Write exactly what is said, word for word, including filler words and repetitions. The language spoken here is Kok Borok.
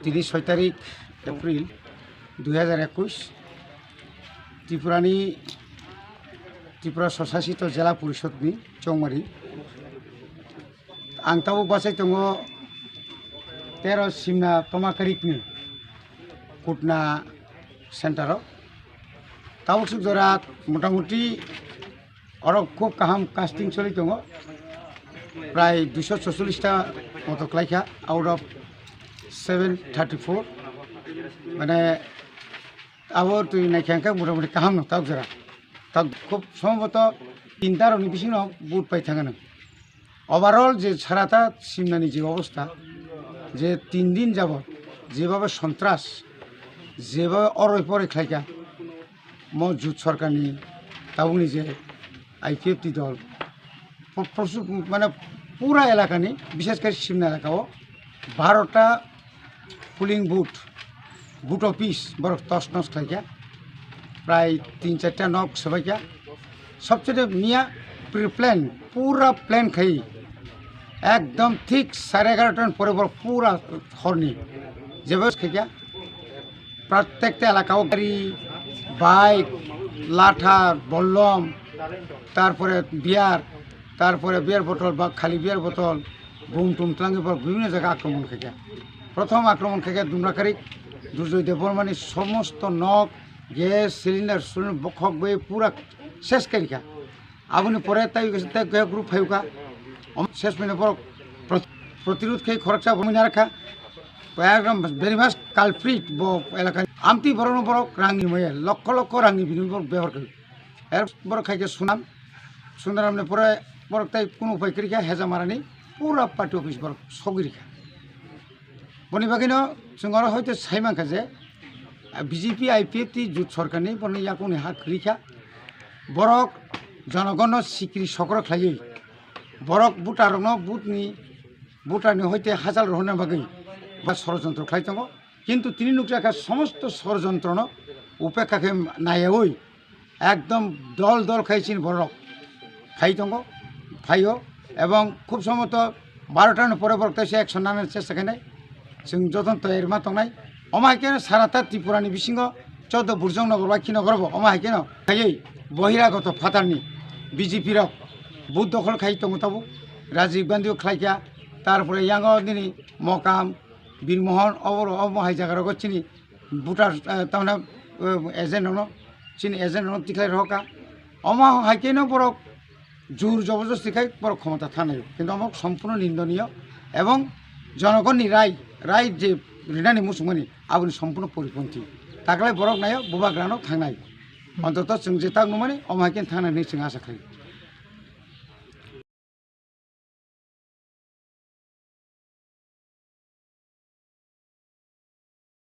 Tini soi tarik April dui hajar ekush, Tripurani, Tripura Swsasito Jela Porishod ni Chongmari. Ang tabuk bachai tongo tero Simna Tomakarikni Kutna center o. Tabuk suk jora motamuti oro khub kaham casting choli tongo. Prai duiso chocholish ta moto klaikha out of seven thirty-four. Mane abo twi naikha hwnkhe motamuti kaham no tabuk jora. Tabuk khub somboto tinta rokni bisingo vote pai thangano. Overall je sarata Simnani je obostha, je tin din jabot jebhabe sontras, jebhabe oroi poroi khlaikha, mo jut sorkarni tabukni je I P F T dol, pro-, prosu-, mane pura elakani, bishes kore Simna elakao barota polling booth, booth office borok tos nos khlaikha, prai tin charta nok swbaikha. Sobchede miya pre-plan, pura plan khai, ekdom thik sare egarota ni pore borok pura horni jebo khaikha. Prottekta elakao gari, bike, latha, bollom, tarpore beer, tarpore beer bottle ba khali beer bottle, bum tum twlangwi borok bibhinno jaga akromon khaikha. Prothom akromon khaikha Dumrakari Durjoy Debbarmani somosto nok, gas, cylinder, cylinder bokhok bai pura ses khaikha. Aboni pore tai tai khe group phayukha. Om ses mene borok prot-, protirod khai khoroksa bomwi narakha. Ekdom very much culprit bo elaka. Amtwi borokno borok rangni moye, lokho lokho rangni bini borok bebohar khai. Er borok khai khe Sunam. Sunamni pore borok tai kunu upai kwrwi kha, Hejamarani pura party office borok sogwi rikha. Boni bagwino chwng oro hoito sai mankha je, B J P I P F T jut sorkarni borokni yakungni ha kwrwi kha. Borok jonogonno sikri sokro khlaiwi, borok voter rokno booth ni, voter ni hoite hachal rohorna bagwi ba sorojontro khlai tongo. Kintu tini nukjakha somosto sorojontrono upekha khe nayawi ekdom dol dol khai chini borok phai tongo, phaio, ebong khub somboto barota ni pore borok teisa action nana chesta khainai. Chwng jotono toyar ma tongnai. Omo hai khe sarata Tripura ni bisingo chodo Burjong Nogor ba Khinogoron bo omo hai kheno khaiwi bohiragoto phatarni B J P rok booth dokhol khai tongo tabuk. Rajiv Gandhi o khlaikha, tarpore yango nini Mokam, Birmohon, oboro omo hai jaga rogo chini voter, eh, tamna, eh, agent rokno, chini agent rokno tikhlai rohorkha. Omo hai kheno borok jur joborjosti khai borok khomota thanai, kintu omo sompurno nindoniyo ebong jonogonni rai, rai je rinani muchungmani aboni sompurno poriponthi. Taklai borok nayo bubagrano thangnai. Ontoto chwng je tak nungmani omo hai khe thangnai hinwi chwng asa khlai.